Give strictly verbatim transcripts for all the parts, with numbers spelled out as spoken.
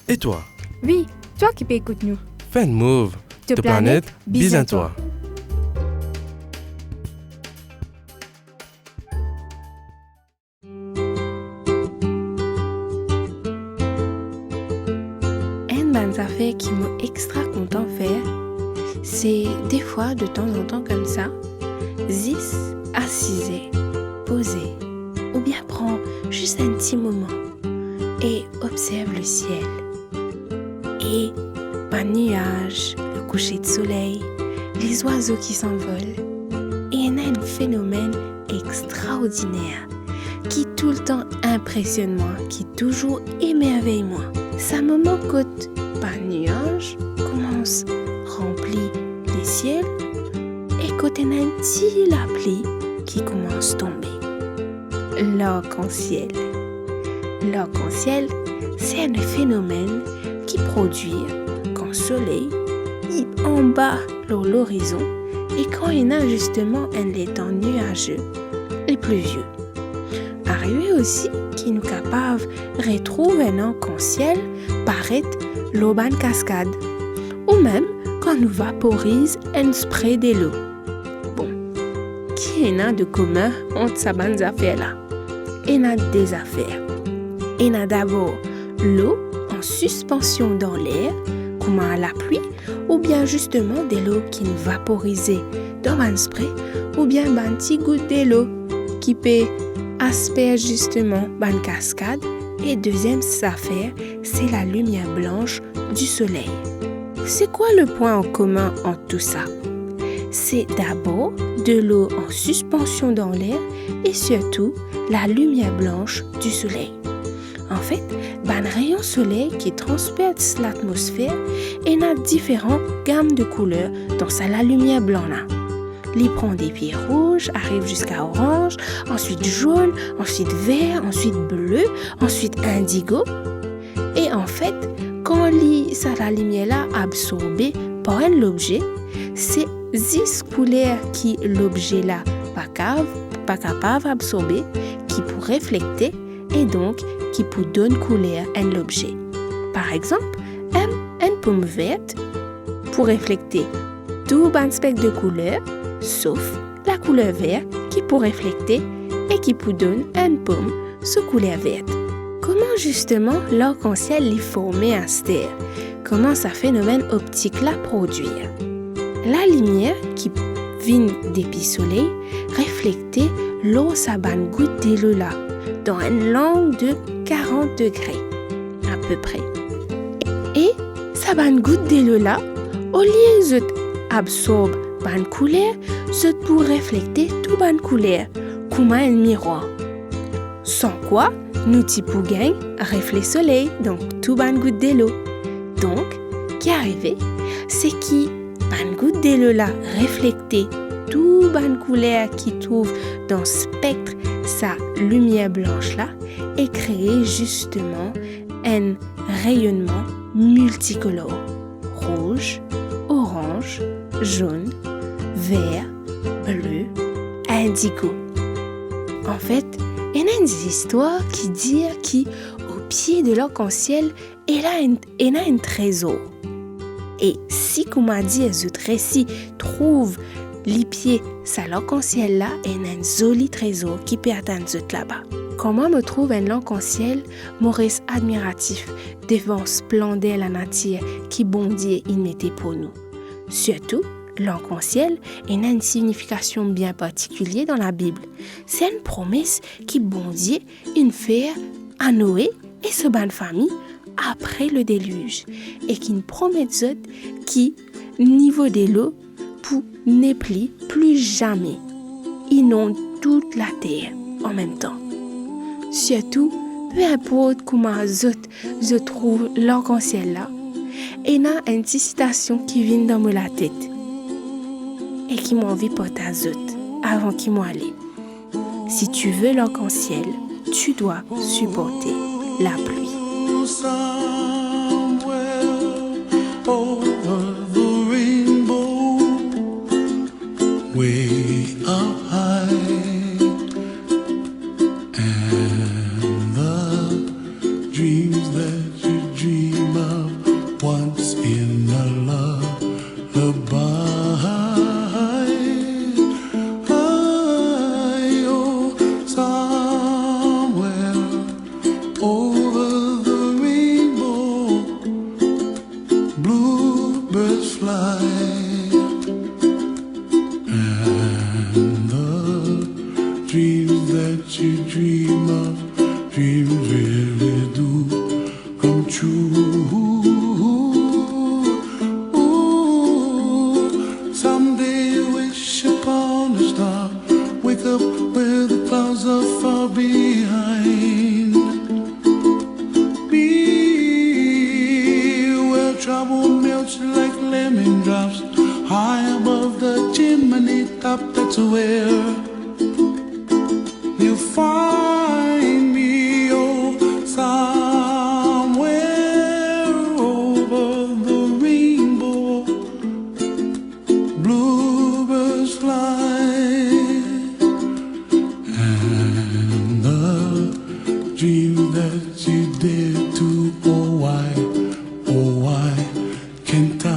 E twa? Wi, twa ki pe ekout nou. Fenn Move, to planet bizin twa. Enn bann zafer ki mo extra kontan fer, se defwa, de tanzantan koumsa, zis asize, poze, oubien pran zis enn ti moman e observ lesiel. E bann niaz, le kouser de soley, lezwazo ki sanvol. E ena enn fenomenn extraordiner ki toultan inpresionn mwa, ki touzour emervey mwa. Sa moman kot bann niaz koumans ranpli lesiel e kot ena enn ti lapli ki koumans tonbe. Larkansiel. Larkansiel, se enn fenomenn ki prodwir kan soley li anba lor lorizon e kan ena zisteman enn letan niaze e plizie. Arive osi ki nou kapav retrouv enn larkansiel paret lor bann kaskad, ou mem kan nou vaporiz enn spre delo. Bon, ki ena de komin ant sa bann zafer la? Ena de zafer. Ena dabor lo an sispansion dan ler, kouma lapli, oubien zisteman delo ki'nn vaporize dan bann spre, oubien bann ti gout delo ki pe asperz zisteman bann kaskad. E deziem zafer, se lalimier blans di soley. Se kwa le pwin an komin ant tou sa? Se dabor delo an sispansion dan ler e sirtou lalimier blans di soley. Anfet, bann reyon soley ki transpers latmosfer ena diferan gam de kouler dan sa lalimier blan la. Li pran depi rouz, ariv ziska oranz, answit zonn, answit ver, answit ble, answit indigo. E anfet, kan li, sa lalimier la absorbe par enn lobze, se zis kouler ki lobze la pa kav-, pa kapav absorbe ki pou reflekte e donk ki pou donn kouler enn lobze. Par exanp, enn, enn pom ver pou reflekte tou bann spek de kouler, sof lakouler ver ki pou reflekte e ki pou donn enn pom so kouler ver. Kouma zisteman larkansiel li forme aster? Kouma sa fenomenn optik la prodwir? Lalimier ki vinn depi soley reflekte lor sa bann gout delo la dan enn lang de karant degre apepre. E sa bann gout delo la, olie zot absorb bann kouler, zot pou reflekte tou bann kouler kouma enn mirwar. San kwa nou ti pou gagn refle soley, donk tou bann gout delo. Donk, ki arive, se ki bann gout delo la reflekte tou bann kouler ki trouv dan spek sa limier blans la e kree zisteman enn reyonnman miltikolor, rouz, oranz, zonn, ver, ble, indigo. Anfet, ena enn zistwar ki dir ki o pie de larkansiel ena enn, ena enn trezor. E si, kouma dir, zot resi trouv lipie sa larkansiel la, ena enn zoli trezor ki pe atann zot laba. Kan mwa mo trouv enn larkansiel, mo res admiratif devan splander lanatir ki Bondie inn mete pou nou. Sirtou, larkansiel ena enn signifikasion bien partikilie dan Labib. Se enn promes ki Bondie inn fer a Noe e so bann fami apre le deliz, e ki'nn promet zot ki nivo delo pou nepli pli zame inond tou later anmemtan. Sirtou, pe inport kouma zot, zot trouv larkansiel la, ena enn ti sitasion ki vinn dan mo latet e ki mo anvi partaz zot avan ki mo ale. Si tu veux l'arc-en-ciel, tu dois supporter la pluie. Somewhere over the rainbow, way up high, and the dreams that you dream Dreams really do come true. Ooh, someday I wish upon a star, wake up where the clouds are far behind. Be where trouble melts like lemon drops, high above the chimney top. That's where you'll find me, oh, somewhere over the rainbow. Bluebirds fly, and the dream that you dare to, oh why, oh why can't I?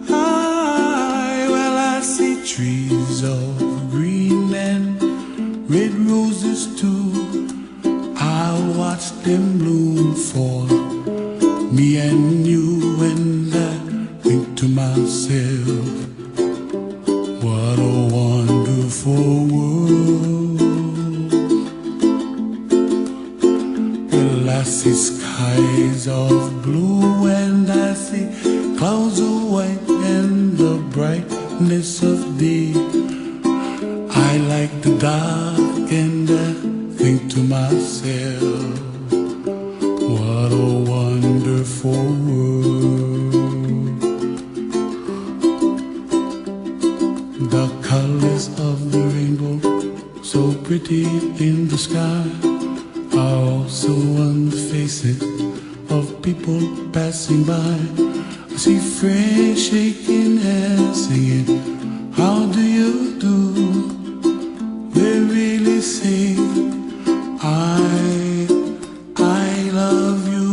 I, well, I see trees of green and red roses too. I watch them bloom for me and you, and I think to myself, what a wonderful world. Well, I see skies of blue and I see clouds of white and the brightness of day. I like the dark and I think to myself, what a wonderful world. The colors of the rainbow, so pretty in the sky, are also on the faces of people passing by. I see friends shaking hands, singing, "How do you do?" They really say, "I, I love you."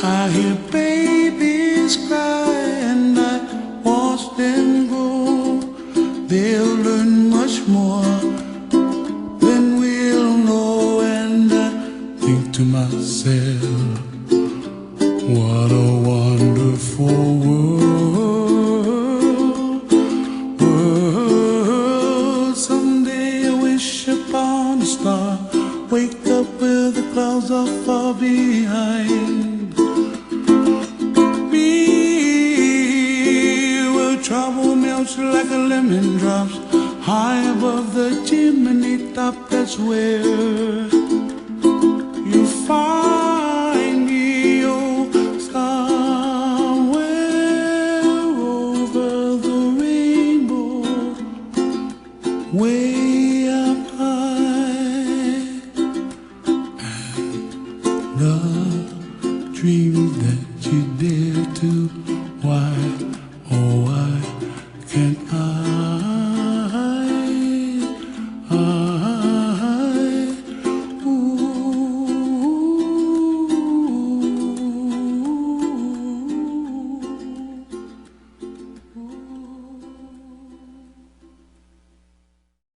I hear babies cry and I watch them grow. They'll learn much more than we'll know. And I think to myself, what a wonderful world. World, someday I wish upon a star, wake up where the clouds are far behind. Be where trouble melts like a lemon drops, high above the chimney top. That's where you find me, oh, somewhere over the rainbow, way up high. And the dream